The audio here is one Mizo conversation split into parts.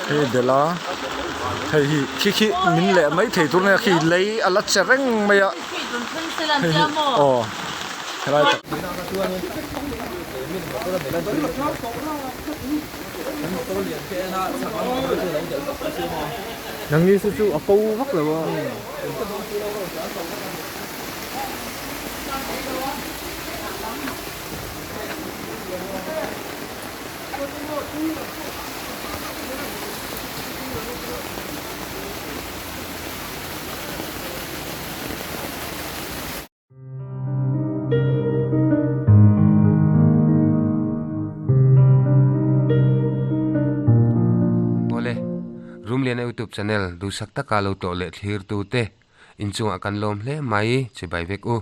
Hei bel a hei hi khi khi min leh mai thei tur nia khi lei a la che reng mai a hei hi aw helai tak. Nangni chu chu a ko vak lo a. Awle, Rumliana YouTube channel duhsak taka lo tlawh leh thlir tute inchungah kan lawm hle mai chibai vek u.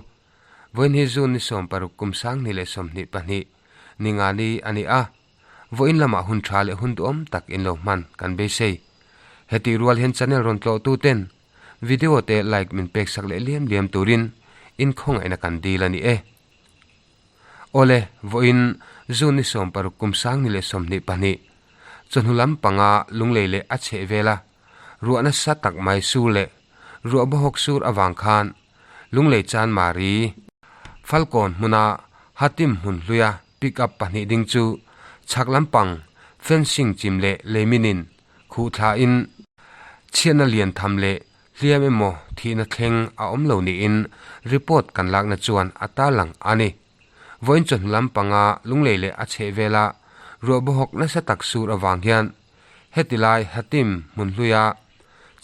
Vawiin hi June ni 16 kum 2022 ni nga ni a ni a, vawiin lamah hun tha leh hun duhawm tak in lo hman kan beisei. Hetih rual hian channel rawn tlawh tu ten video te like min pek sak leh liam liam turin in khawngaihna kan dil a ni e. Awle, vawiin June ni 16 kum 2022 chawhnu lam panga lunglei leh a chheh vela ruah nasa tak mai sur leh ruah bawhawk sur avang khan Lunglei Chanmari, Falkawn hmuna Hatim hmun hluia pick up pahnih ding chu chhak lampang fencing chim leh leiminin khuh thlain chhiatna lian tham leh hliam emaw thihna thleng a awm lo niin report kan lakna chuan a tarlang a ni. Vawiin chawhnu lampanga Lunglei leh a chhehvela ruah bawhawk nasa tak sur avang hian Heti lai Hatim hmun hluia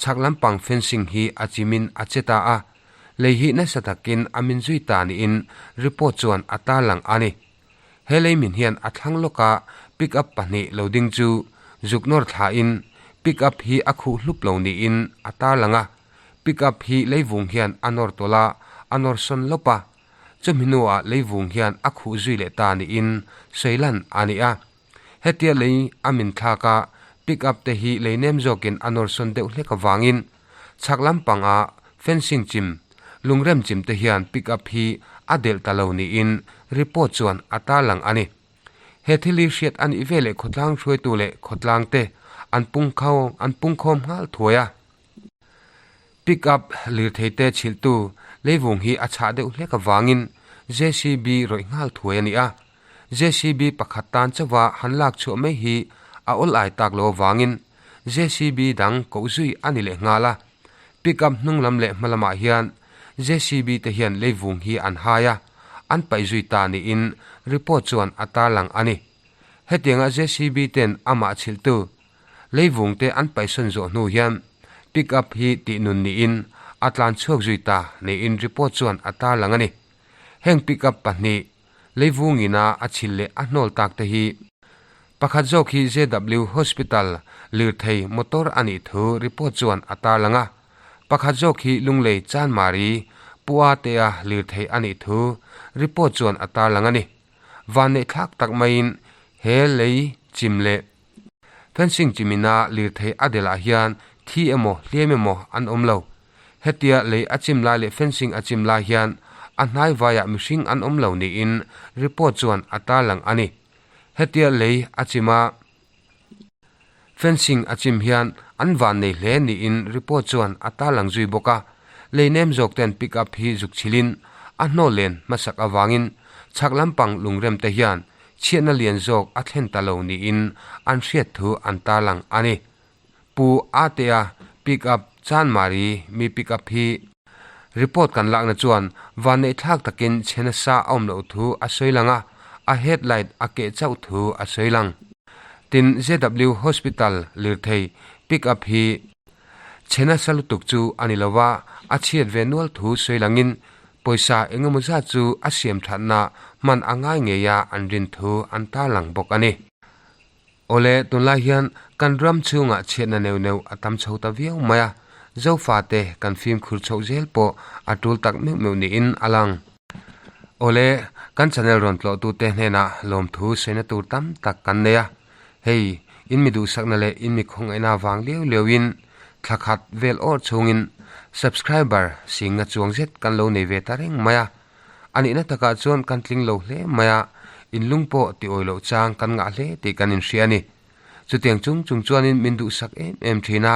chhak lampang fencing hi a chimin a che ta a, lei hi nasa takin a min zui ta niin report chuan a tarlang a ni. He lei min hian a thlang lawka pick up pahnih lo ding chu zuk nawr thlain pick up hi a khuh hlup lo niin a tarlang a, pick up hi leivung hian a nawr tawlh a, a nawr sawn lawp a, chumi hnuah leivung hian a khuh zui leh ta niin sawi lan a ni a. Hetia lei a min thlak a, pick up te hi lei nem zawkin a nawr sawn deuh hlek avangin chhak lampanga fencing chim, lungrem chim te hian pick up hi a delh ta lo niin report chuan a tarlang a ni. He thil hi hriat a nih veleh khawtlang hruaitu leh khawtlang te an pungkhau an pungkhawm nghal thuai a. Pick up lirthei te chhilhtu leivung hi a chhah deuh hlek avangin JCB rawih nghal thuai a ni a. JCB pakhat tan chauha han lak chhuah mai hi a awl ai tak lo avangin JCB dang koh zui a ni leh nghal a. Pick up hnung lam leh hma lamah hian JCB te hian leivung hi an hai a, an paih zui ta niin report chuan a tarlang a ni. Hetianga JCB ten amah chhilhtu leivung te an paihsawn zawh hnu hian pick up hi tih nun niin a tlan chhuak zui ta niin report chuan a tarlang a ni. Heng pick up pahnih Leivungina a chhilh leh a hnawl tak te hi pakhat zawk hi JW Hospital lirthei motor a nih thu report chuan a tarlang a, pakhat zawk hi Lunglei Chanmari Pu Atea lirthei a nih thu report chuan a tarlang a ni. Vanneih thlak tak maiin he lei chim leh fencing chimina lirthei a delh ah hian thi emaw hliam emaw an awm lo. Hetia lei a chim lai leh fencing a chim lai hian a hnai vaiah mihring an awm lo niin report chuan a tarlang a ni. Hetia lei a chim a, fencing a chim hian an van nei hle niin report chuan a tarlang zui bawk a. Lei nem zawk ten pick up hi zuk chhilhin a hnawl len hmasak avangin chhak lampang lungrem te hian chhiatna lian zawk a thlen ta lo niin an hriat thu an tarlang a ni. Pu Atea pick up Chanmari mi pick up hi report kan lakna chuan vanneih thlak takin chhe nasa a awm loh thu a sawi lang a, a headlight a keh chauh thu a sawi lang. Tin, JW Hospital lirthei pick up hi chhe nasa lutuk chu a ni lova, a chhiat ve nual thu sawi langin pawisa engemaw zat chu a siam thatna hman a ngai ngei a an rin thu an tarlang bawk a ni. Awle, tunlai hian kan ram chhungah chhiatna neuh neuh a tam chho ta viau mai a, Zofate kan fimkhur chhoh zel pawh a tul tak meuh meuh niin a lang. Awle, kan channel rawn tlawhtute hnenah lawmthu saina tur tam tak kan nei a, hei in mi duhsakna leh in mi khawngaihna avang liau liauin thla khat vel awr chhungin subscriber singa chuang zet kan lo nei ve ta reng mai a, a nihna takah chuan kan tling lo hle mai a. In lung pawh ti awi loh chang kan ngah hle tih kan inhria a ni. Chutiang chung chung chuanin min duhsak em em thin a,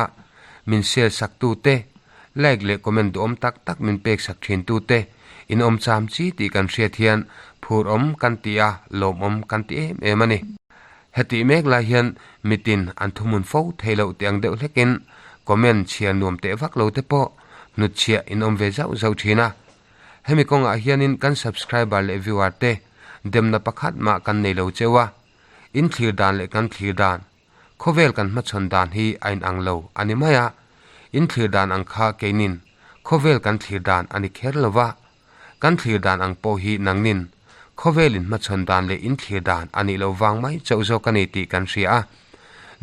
min share sak tu te, like leh comment duhawm tak tak min pek sak thin tu te in awm cham chi tih kan hriat hian phur awm kan ti a, lawmawm kan ti em em a ni. Hetih mek lai hian mitin an thuhmun fo thei loh tih ang deuh hlekin comment chhiar nuam teh vak lo te pawh hnutchhiah in awm ve zauh zauh thin a. Hemi kawngah hianin kan subscriber leh viewer te demna pakhat mah kan nei lo cheu a. In thlir dan leh kan thlir dan, khawvel kan hmachhawn dan hi a inang lo a ni mai a. In thlir dan ang kha keinin khawvel kan thlir dan a ni kher lo va. Kan thlir dan ang pawh hi nangnin khawvel in hmachhawn dan leh in thlir dan a nih loh vang mai chauh zawk a ni tih kan hria a.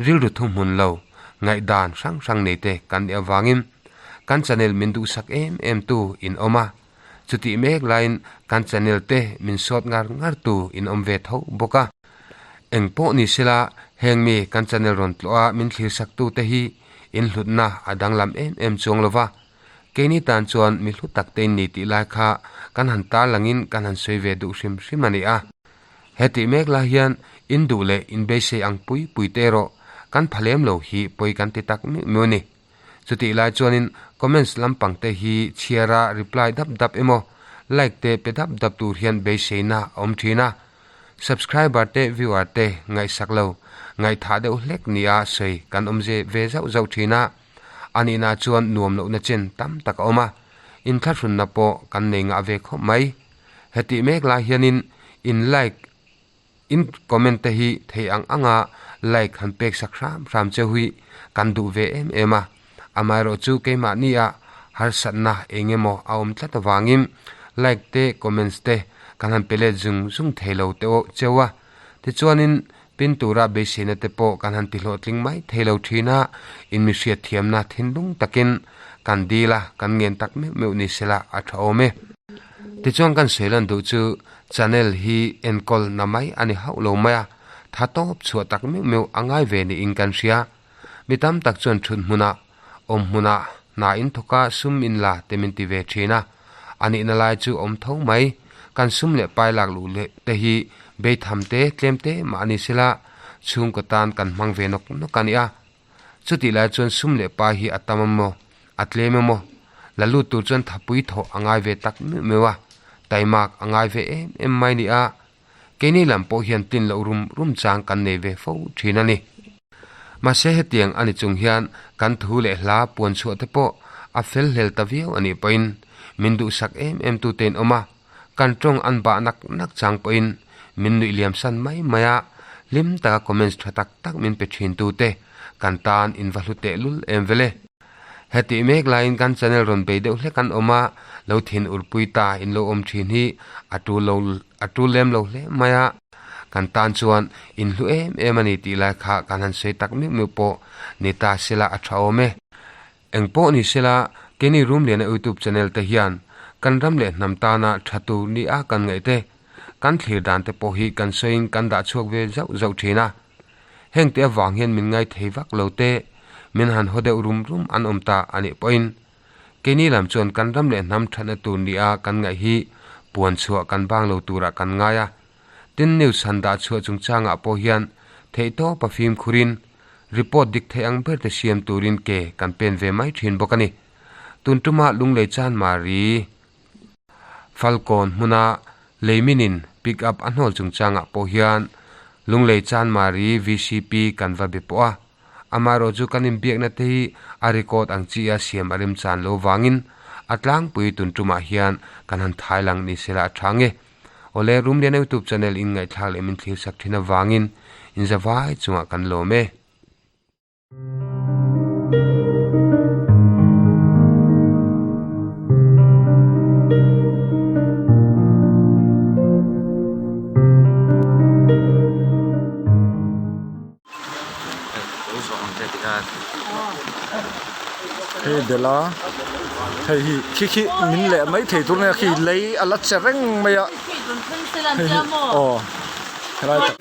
Rilru thuhmun lo, ngaihdan hrang hrang nei te kan nih avangin kan channel min duhsak em em tu in awm a. Chutih mek laiin kan channel te min sawt ngar ngar tu in awm ve tho bawk a. Eng pawh ni sela heng mi kan channel rawn tlawh a min thlir sak tu te hi in hlutna a danglam em em chuang lo va. Keini tan chuan mi hlu tak te in ni tih lai kha kan han tar langin kan han sawi ve duh hrim hrim a ni a. Hetih mek lai hian in duh leh in beisei ang pui pui te erawh kan pha lem lo hi pawi kan ti tak miuh miuh a ni. Chutih lai chuanin comments lampang te hi chhiara reply dap dap emaw like te pe dap dap tur hian beiseina a awm thin a. Subscriber te viewer te ngaihsak lo, ngaihthah deuh hlek nia sawi kan awm ze ve zauh zauh thin a. A nihna chuan nuam lohna chen tam tak a awm a, inthlahrunna pawh kan nei ngah ve khawp mai. Hetih mek lai hianin in like In comment te hi thei ang anga like han pek sak hram hram cheu hi kan duh ve em em a, amaherawh chu keimahni ah harsatna eng emaw a awm tlat avangin like te comments te kan han pe let zung zung thei lo te cheu a, tichuanin pin tura beiseina te pawh kan han ti hlawhtling mai thei lo thin a, in mi hriatthiamna thinlung takin kan dil a, kan ngen tak meuh meuh ni sela a tha awm e. Tichuan kan sawi lan duh chu Channel hi enkawl na mai a ni hauh lo mai a, tha tawp chhuah tak meuh meuh a ngai ve niin kan hria. Mi tam tak chuan thut hmunah, awm hmunah hna in thawk a, sum in la te min ti ve thin a. A nihna lai chu awm tho mai, kan sum leh pai lak luh leh te hi beitham te, tlem te mah a ni sela, chhungkaw tan kan hmang ve nawk nawk a ni a. Chutih lai chuan sum leh pai hi a tam emaw, a tlem emaw, la lut tur chuan thapui thawh a ngai ve tak meuh meuh a, taimak a ngai ve em em mai ni a, keini lam pawh hian tlin loh rum rum chang kan nei ve fo thin a ni. Mahse hetiang a ni chung hian kan thu leh hla puan chhuah te pawh a fel hlel ta viau a nih pawhin min duhsak em em tute in awm a, Kan tawng an bah nak nak chang pawhin min nuih liam san mai mai a, hlim taka comments tha tak tak min pe thin tu te kan tan in va hlu teh lul em vele. Hetih mek laiin kan channel rawn bei deuh hlek an awm a, lo thin urpui ta in lo awm thin hi a tul lo a tul lem lo hle mai a, kan tan chuan in hlu em em a ni tih lai kha kan han sawi tak meuh meuh pawh ni ta sela a tha awm e. Eng pawh ni sela, keini Rumliana YouTube channel te hian kan ram leh hnam tana tha tur ni a kan ngaih te, kan thlir dan te pawh hi kan sawiin kan dah chhuak ve zauh zauh thin a. Heng te avang hian min ngai thei vak lo te, min han haw deuh rum rum an awm ta a nih pawhin keini lam chuan kan ram leh hnam thatna tur ni a kan ngaih hi puan chhuah kan bang lo turah kan ngai a. Tin news han dah chhuah chungchangah pawh hian theihtawpa fimkhurin Report dik theih ang ber te siam turin ke kan pen ve mai thin bawk a ni. Tun tuma Lunglei Chanmari Falkawn hmuna Leiminin pick up a hnawl chungchangah pawh hian Lunglei Chanmari VCP kan va be pawh a. Amaherawh chu kan inbiakna te hi a record ang chi a siam a remchan lo vangin a tlangpui tun tumah hian kan han thai lang ni sela a tha nge. Awle Rumliana YouTube channel in ngaihthlak leh min thlir sak thin avangin in za vai chungah kan lawm e. Hei bela hei hi khi khi min leh mai thei tur nia khi lei a la che reng mai a hei hi aw helai tak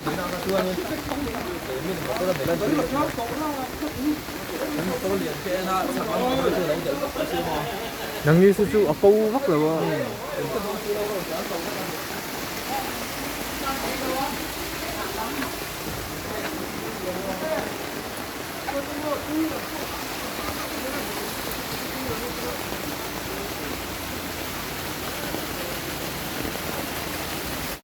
Nangni chu chu a ko vak lo a.